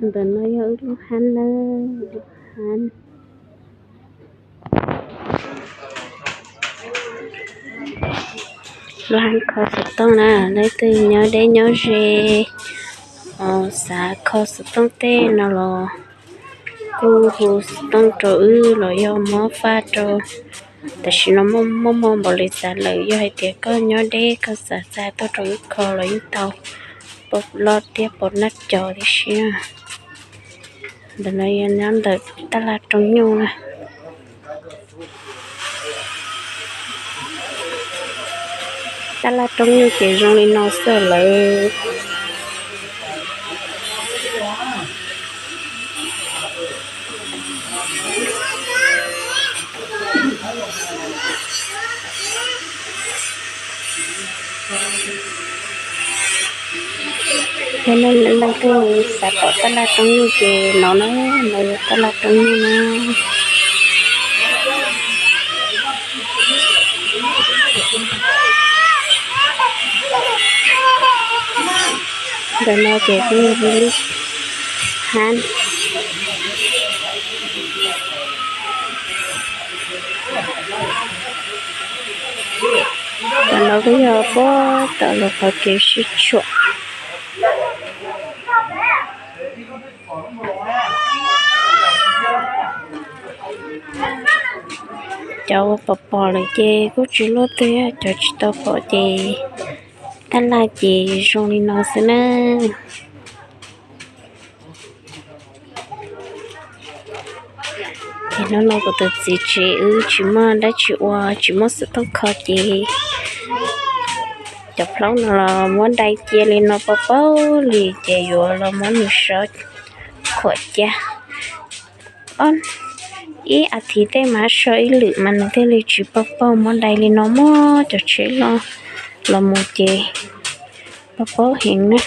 Ntawm no yog wb lub hab na, lub hab. Lub hab kho xov tooj na, leej twg nyob deb nyob ze, xav kho xov tooj tej no los kuj hu xov tooj rau wb los yog muab faj rau. Tam sim no muaj muaj npaum li xav lawm, yog hais tias koj nyob deb koj xav xa tuaj rau wb kho los yeej tau, pom loj thiab pom naj cov tib si na. Ntawm no yog nyob ntawm tab laj rooj nyuj na. Tab laj rooj nyuj ces zoo li no xwb lawm. Yog nej leej twg xav pom tab laj rooj nyuj ces no na, no yog tab laj rooj nyuj na. Ntawm no ces kuj yog lub hab. Ntawm no kuj yog puag tom lub qhov kev sib tshuam. Cov uas pom pom lawm ces kuj tsis luaj twg, cov tsis tau pom ces tab laj ces zoo li no xwb na. Ces hnub no kuv tus txiv tsev wb tsis muaj dab tsi ua, tsis muaj xov tooj kho ces cov plaub no los muab dai cia li no paub paub li ces yuav los muab nws sov khuam cia. Ib as thiv tej mas so ib lwm mas nws thiaj li tsis paub paub, muab dai li no muab cov tsheb loj los mus ces paub paub heev na.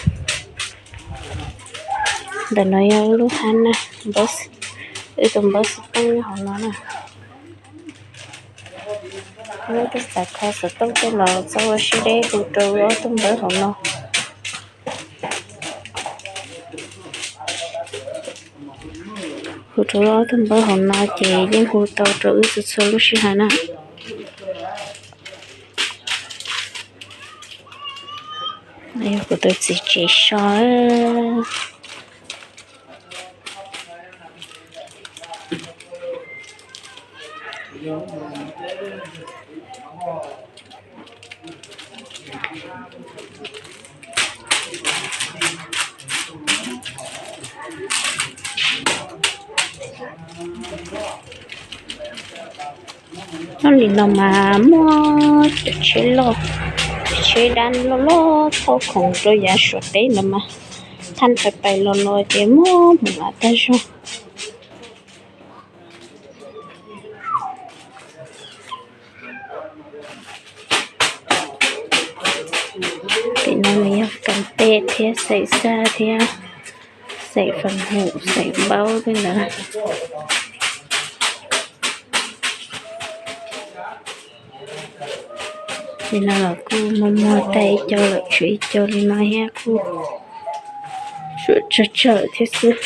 Ntawm no yog lub hab na, wb tus npawb xov tooj nyob hauv no na. Leej twg xav kho xov tooj tej los txhob ua siab deb, hu rau ob tug npawb hauv no. Hu rau ob tug npawb hauv no ces yeej hu tau rau wb txhua txhua lub sij hawm na. Yog kuv tus txiv tsev so. Nyob li no mas muaj cov tsheb loj, cov tsheb dab loj loj thauj khoom rau yav Suav teb no mas, thaj pais pais los los ces muaj hmoov lav tag zog. Tim no nws yog kas tes thiab xeem xaj thiab xeem fas hum xeem npaub tej ntawd. Li no los kuj muag muag tag ib co lawm, tshuav ib co li no thiab kuj tshuav tsawg tsawg thiab xwb.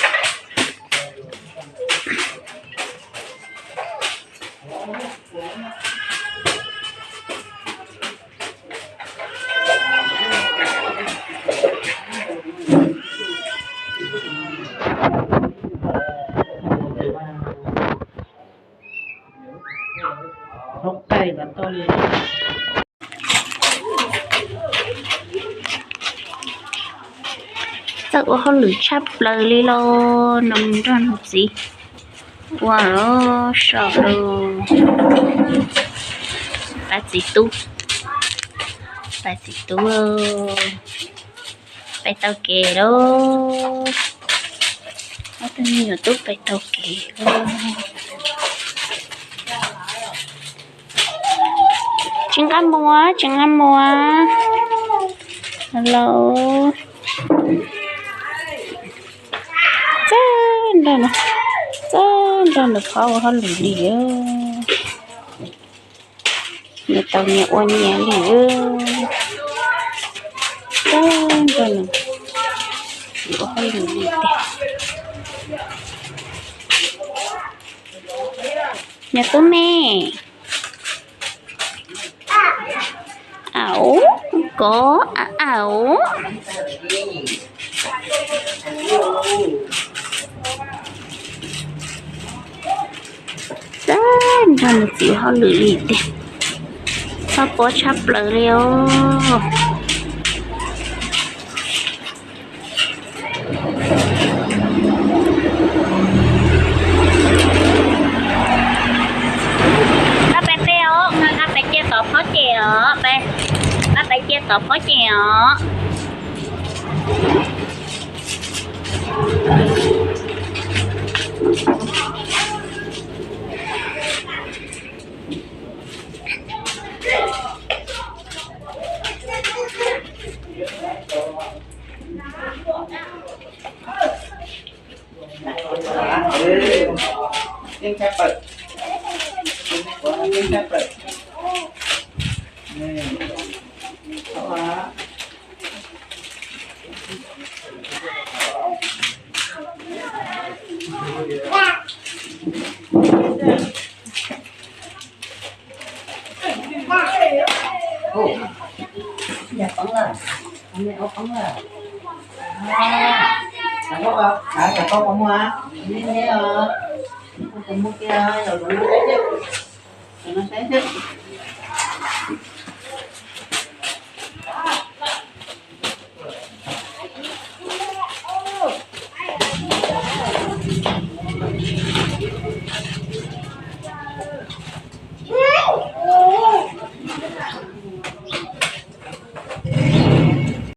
Txawj ua hauj lwm tshaj plaws li lauj, nrog nws txiv ua los so lauj. Pab txiv tub, pab txiv tub lauj, pais taug kev lauj. Ob tug me nyuam tub pais taug kev lauj. Tsis nqa mus, tsis nqa mus. Hello. Txawj nrog, txawj nrog nws phauj ua hauj lwm li. Nyias tau nyias ua nyias li. Txawj nrog nws ua hauj lwm li tiag. Nyias tub me. Au, kov, au. Txawj nrog nws txiv ua hauj lwm li tiag. Txhob pob tshaj plaws li os. Nqa pais tej os, nqa pais cia tom phob ces os, nqa pais cia tom phob ces os.